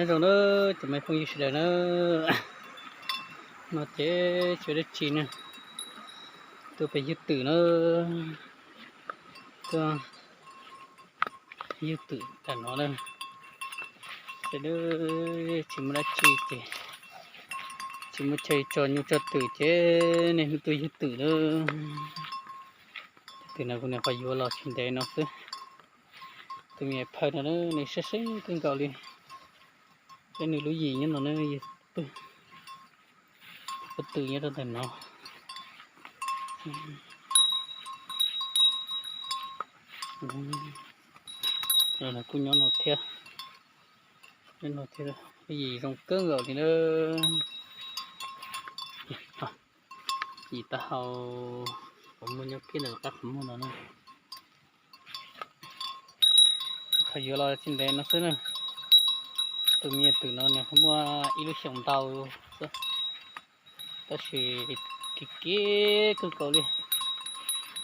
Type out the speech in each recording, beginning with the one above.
Nyob zoo na, cov me phooj ywg sawv daws na, no ces tsis ua dab tsi ne, tuaj pem ywg twm na, tuaj ywg twm tam no na. Ces tsis muaj dab tsi ces tsis muaj chaw tso nyuj tso twm ces niaj hnub tuaj ywg twm na. Twm no kuv nyuam qhuav yuav los tsis ntev no xwb. Tus me nyuam phawj no nws sab seeb kawg nkaus li, thiab nws lub yim nyob no na, yog pob tw nyob rau ntawm no. Kuj nyob no thiab, nyob no thiab, lub yim zoo kawg nkaus li na. Yim taub hau qhov muag nyob kiag ntawm qab qhov muag no na. Qhov yuav los tsis ntev no xwb na. Tus me nyuam twm no nws muaj ib lub xyoos ntau xwb, tab sis kim kim kawg nkaus li,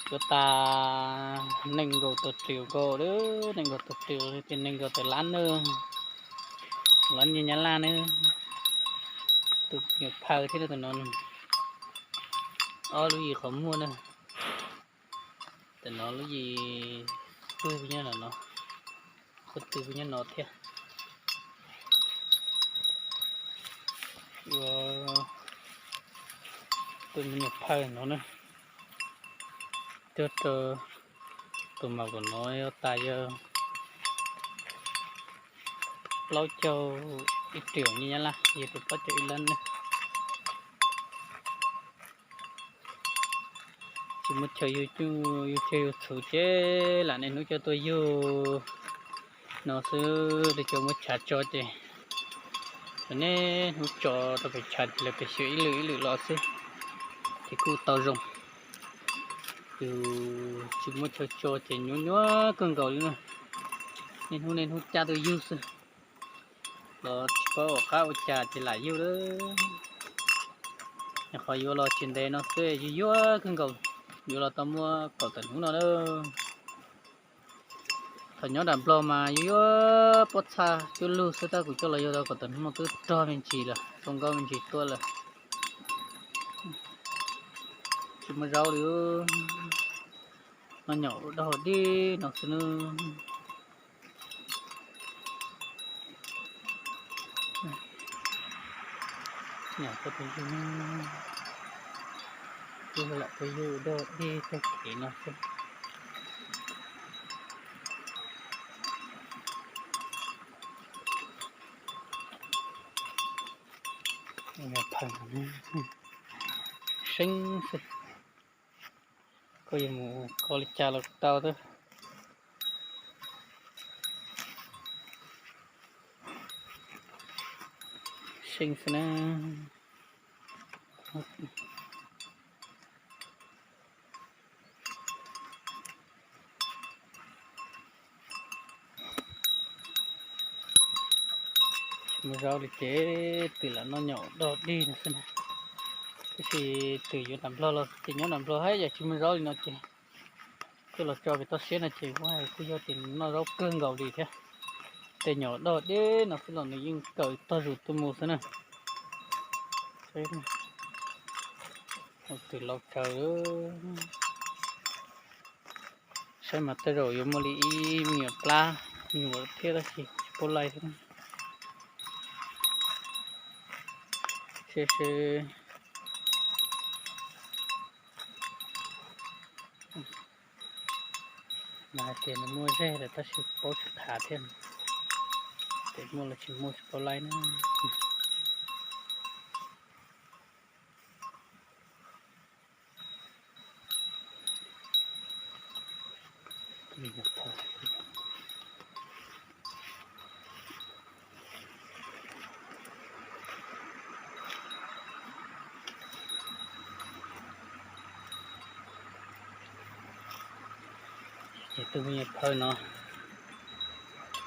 yuav tas nees nkaum tawm ris nkaus, nees nkaum tawm ris tias nees nkaum tawm lab na, lab nyiaj Nyab Laj na. Tus me nyuam phawj thiab tus no, ob lub yim qhov muag na. Tam no lub yim pw nyob no, pob tw nyob no thiab. Ua tus me nyuam phawj no na, tuaj rau tus mas kom no yuav tas yog plaub caug ib ris nyiaj Nyab Laj, yog tus plaub caug ib lab ne. Tsis muaj chaw yug, yug chaw yug txhuv ces lam niaj hnub coj tuaj yug no xwb, li cov muab tshav tso ces niaj hnub tso rau pem tshav ces lawv pem xyuas ib lwm ib lwm los xwb, ces kuj tau zoo. Yus tsis muaj chaw tso ces nyuaj nyuaj kawg nkaus li na, niaj hnub niaj hnub caj tuaj yug xwb, los tsis paub ua qab ua cas ces lam yug lawm. Nyuam qhuav yuav los tsis ntev no xwb yuav yuav kawg nkaus, yuav los tau muaj kaum tawm hnub no lawm. Thaum nyob nram Nplog mas yuav yuav pob txha cuaj lug xwb, tab kuv coj los yug tau kaum tawm hnub no twb rog me ntsis lawm, zoo nkauj me ntsis tuaj lawm. Tsis muaj zaub li, noj nyaum dog dig no xwb na. Nyob puag pem yug, yug lam puag yug dog dig tag kev no xwb. Seeb xwb, koj yuav mus kho li cas los tau xwb. Seeb xwb na. Tsis muaj zaub li ces twm lam noj nyaum dog dig no xwb na. Tab sis twm yuav nram Nplog los ces nyob nram Nplog hab yam tsis muaj zaub li no ces coj los tso pem toj siab no ces kuj hais kuj yog tias nws noj zaub kawg nkaus li thiab. Tej nyaum dog dig no xwb los nws yeej kawm tog zus tuaj mus xwb na. Twm laus tsawv. Saib mas tej zaum yuav muaj li ib me nyuam plab nyuam thiab tab sis tsis paub laij thiab. Seb seb, mas hais tias nws muaj zeg lawm tab sis paub tsis thav thiab, ces muaj los tsis muaj tsis paub laij na. Ces tus me nyuam phawj no,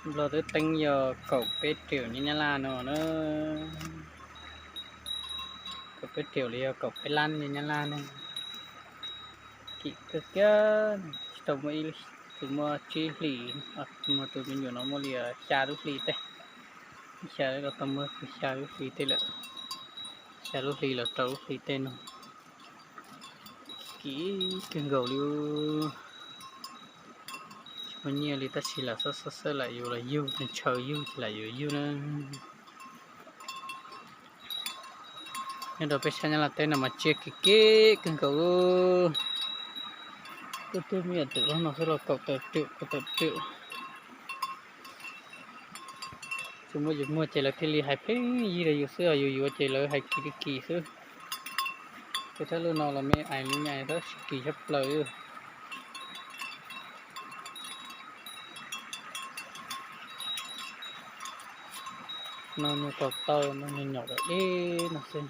Nplog twb teeb yog kaum peb triệu nyiaj Nyab Laj no na. Kaum peb triệu los yog kaum peb lab nyiaj Nyab Laj ne. Kim kawg kiag, tsis tau muaj ib, tsis muaj tsib hlis, muaj tus me nyuam no muaj li xya lub hli tej. Xya lub tau muab xya lub hli tej lawm, xya lub hli los rau lub hli tej no, kim kawg nkaus li. Tsis muaj nyiaj li tab sis lam xab xab xab lam yus los yug, ntshaw yug ces lam yus yug na. Nyob rau peb sab Nyab Laj teb no mas tsiaj kim kim kawg nkaus. Tub tub me nyuam twm los no xwb los kaum tawm riam kaum tawm riam. Tsis muaj yus muag ces lawv thiaj li hais pheej yig rau yus xwb, yus yuav ces lawv hais kim li kim xwb. Tej thawj lub no los me ais me nyuam tab sis kim tshaj plaws. No nyuag tau tau no nyuag nyom deb no xwb.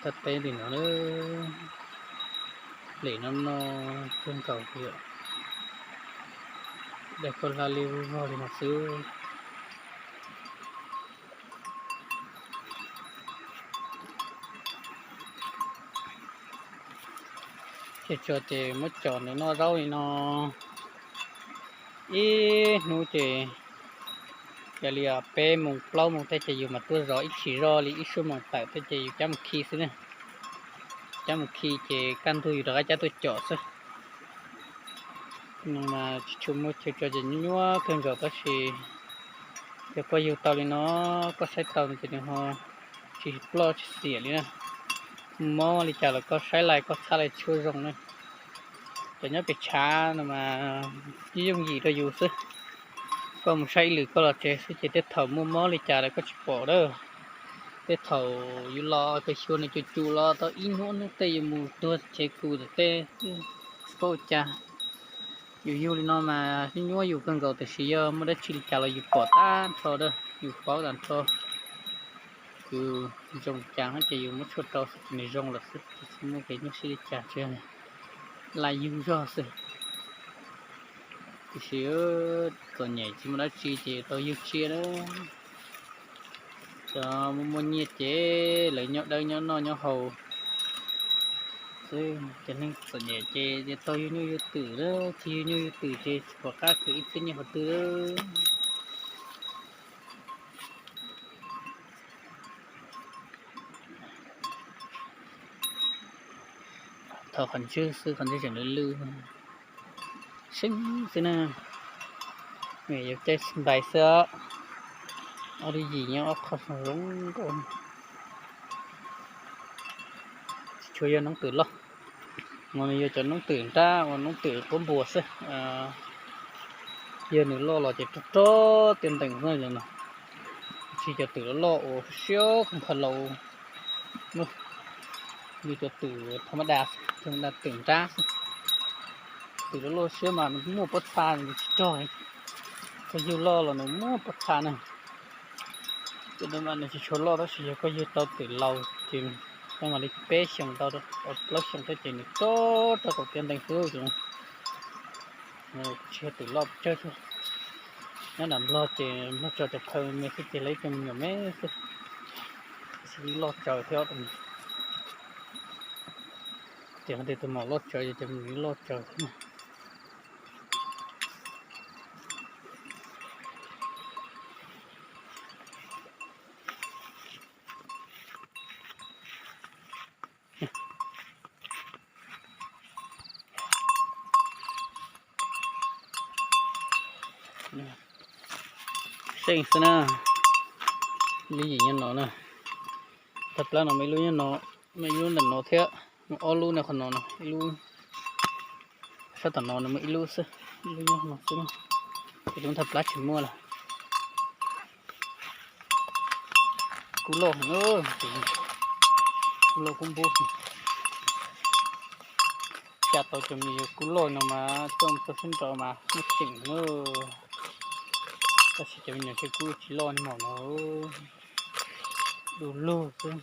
Tau teb li no, lem no no kawg nkaus li, dai koj hla li vog li no xwb. Ces tso ces muab cov ntawm no zaub li no, ib hnub ces yog li peb moos plaub moos tej ces yus mam tuaj zov ib tshim zoj li ib xuab moos tawm tej ces yus cab mus khi xwb na. Cab mus khi ces kaj ntug yus rov qab cab tuaj com xwb. No mas tsis tshua muaj chaw tso ces nyuaj nyuaj kawg nkaus tab sis yog koj yug tau li no, koj saib tau no ces nws ho tsis ploj tsis xiam li na. Mob li cas los koj saib laij koj txhab laij tshuab zoo na. Cov nyob pem tshav no mas yooj yim rau yus xwb. Koj mus saib ib lwm koj los tsev xwb ces tej thaum muaj mob li cas los koj tsis pom lawm. Tej thaum yus los pem xyuas nws cus cus los tau ib hnub hnub tej yus mus tuag tsev kus tom tej tsis paub ua cas. Yus yug li no mas nyuaj nyuaj yus kawg nkaus tiam sis yog muaj dab tsi li cas los yus pom tag nrho, yus paub tag nrho. Yus zoo cas ces yus muab tshuaj rau xwb ces nws zoo lawm xwb, tsis muaj kev nyuaj siab li cas, tsuas yog laj yug zog xwb. Tiam sis txom nyem tsis muaj dab tsi ces tau yug tsiaj na. Cov muaj muaj nyiaj ces lawv nyob dawb nyob noj nyob haus xwb, cov neeg txom nyem ces tau yug nyuj yug twm, tsis yug nyuj yug twm ces tsis pom qab khwv ib txhiab nyiaj qhov twg. Thaum qhov ntswg xwb, qhov ntswg tseem lwj lwj seeb xwb na. Yuav caij npais xwb os. Ob lub yim nyob ob qho zoo nkauj. Tsis tshua yog noob twm loj, no nws yog cov noob twm nrab uas noob twm quab npua xwb. Yog nws loj los ces rog rog tiaj ntees xwb no. Tsis cov twm loj loj uas siab kawg nkaus laus, yog cov twm tha ma da, tha ma da twm nrab xwb. Twm loj loj siab mas nws muaj pob txha nws tsis rog. Koj yug loj los nws muaj pob txha na. Cov no mas nws tsis tshua loj tab sis yog koj yug tau twm laus ces tau mam li peb xyoos tau plaub xyoos tej ces nws rog rau kaum tiaj ntees xwb. Tsis yog twm loj tsawg. Nyob nram Nplog ces Nplog tso cov phaw me xwb ces lawv ib co me nyuam me xwb, tsis loj tsawg thiab. Ces hais tias tus maum loj tsawv ces cov me nyuam loj tsawg thiab. Seej xwb na. Lub yim nyob no na. Thaj plab no muaj ib lub nyob no, muaj ib lub ntawm no thiab, muaj ob lub nyob qhov no no, ib lub sab tom no no muaj ib lub xwb, ib lub nyob no xwb. Ces lub thaj plab tsis muaj lawm. Kub loj heev, kub loj kub npub. Xya tau cov me nyuam kub loj no mas coj mus tau sab nraud mas muaj ceem na. Tab sis cov me nyuam ntshe kub tsis loj ni maum no, du lug xwb.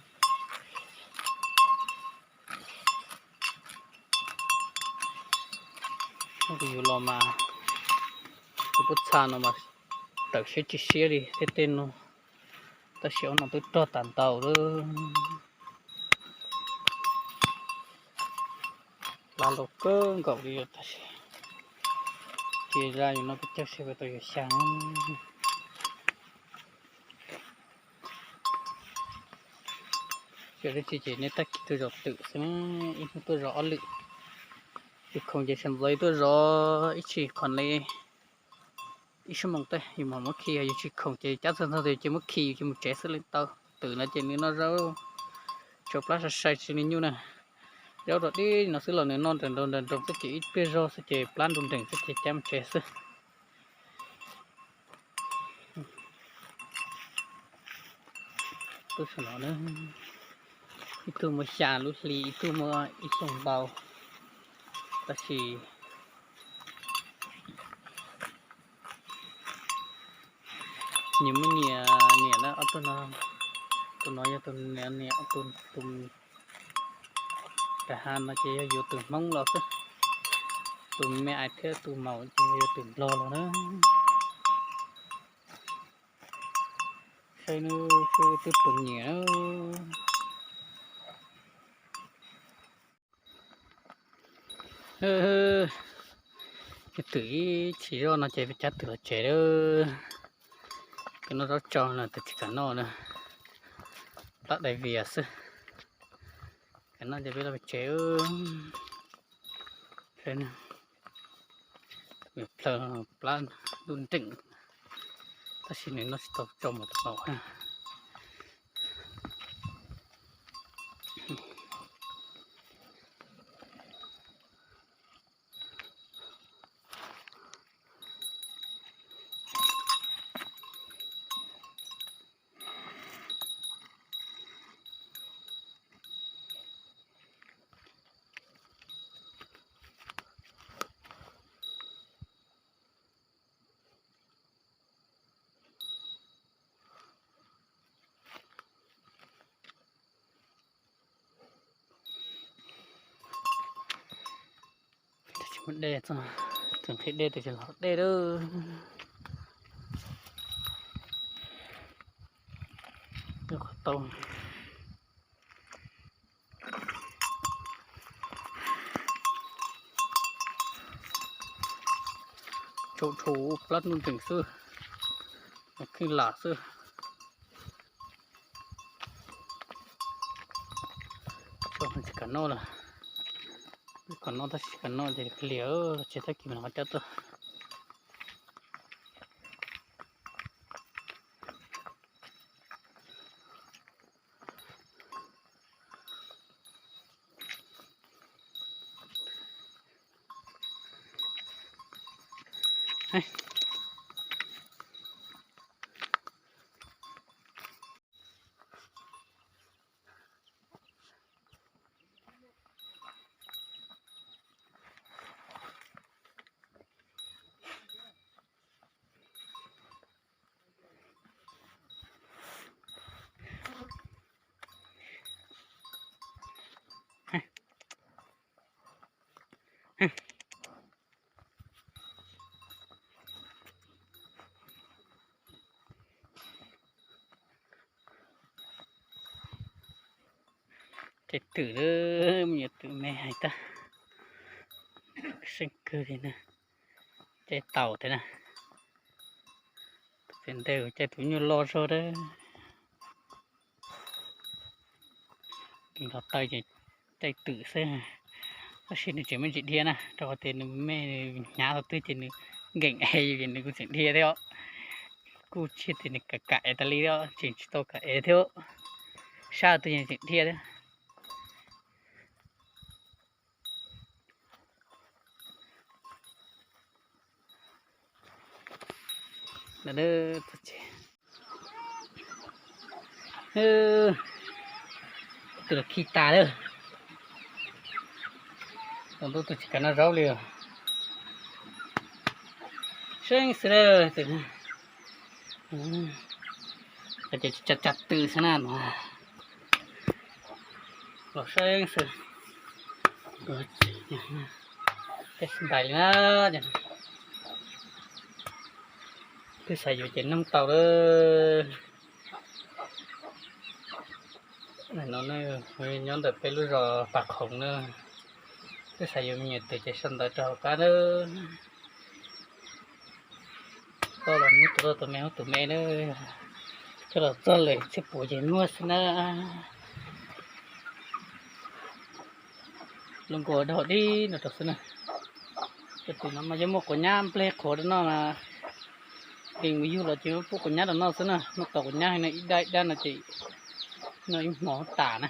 Hnub twg yus los mas tus pob txha no mas tawm siab tsis siab li thiab tej no, tab sis ob no twb rog tas ntau lawm. Plab loj kawg nkaus li tab sis ces zaj yus no peb caug seb puas tau yus xya. Cov dab tsi ces nej tag kis tuaj zov twm xwb, ib hnub tuaj zov ob lwm. Yus khoom ces sawv ntxov tuaj zov ib tsam khoom li ib xuab moos tej yus mam muab khi, yus tsis khoom ces cab txog ntxog ces muab khi yus ces mus tsev xwb li tau. Twm no ces nws noj zaub, tsau plab sai sai tsis li nyuj na. Zaub rau dib no xwb los nws noj nrawm nroo nrawm nroo xwb ces ib pliag zog xwb ces plab nroo nrees xwb ces cab mus tsev xwb. Tub saum no na, ib tug muaj xya lub hli, ib tug muaj ib xyoos npau, tab sis nyias muaj nyias niam na, ob tug no, tus no yog tus niam, niam tus, tus kav ha no ces yog yuav tus Hmoob los xwb, tus me ais thiab tus maum ces yog tus Nplog los na. Saib nws twb pus nyiam. Twm ib chim zoj no ces peb cab twm los tsev lawm. Twm noj zaub tsau no twm tsis kam noj na, plab dai vias xwb. Kam noj ces peb los tsev. Plhaw plab ntuj nreem, tab sis nws noj tsis tau tsau mus tom no. Tsis muaj dej, txog tus nqhis dej tus tsis los dej lawm. Qhov tau tsaus dhau, plab ntuj nreem xwb, kheej lam xwb. Tsis kam noj lawm, kom noj tab sis tsis kam noj ces liam, tsis tag kis mas ho cab tuaj. Caij twm, me nyuam twm me hais tag, seej kawg li na. Caij taus thiab na, tus txiv ntawd caij tus nyuj loj zog dab. Kev nkaus taw ces caij twm xwb, tab sis nws tseem me ntsis dhia na, rau qhov tias nws me, hnyav thaum twg ces nws nkees es nws kuj tseem dhia thiab os. Kuj tsis tias nws kam kam ev tas li os, tseem tsis tau kam ev thiab, sab twg yeej tseem dhia thiab. Tus los khi tas lawm, tus ntuj tus tsis kam noj zaub li. Seeb xwb, ces tsa tsa twm xwb na, los seeb xwb. Peb ntais li na, twb xav yuav ces noog tau lawm. No nyob ntawm peb lub zos Pas Khoom na, Twb xav yuav me nyuam twm ces sau ntawv rau hauv qab na. Koj los muab tus loj tus me hub tus me na, coj los txog lawm thiaj puv ces muag xwb na. Los nkaus dog dib no rau xwb na. Cov twm no mas yuav muaj quav nyab nplej qhuav rau noj mas, nkees mus yug los ces muab pub quav nyab rau noj xwb na. Muab tau quav nyab no ib dab ib dab no ces noj ib hmo tas na.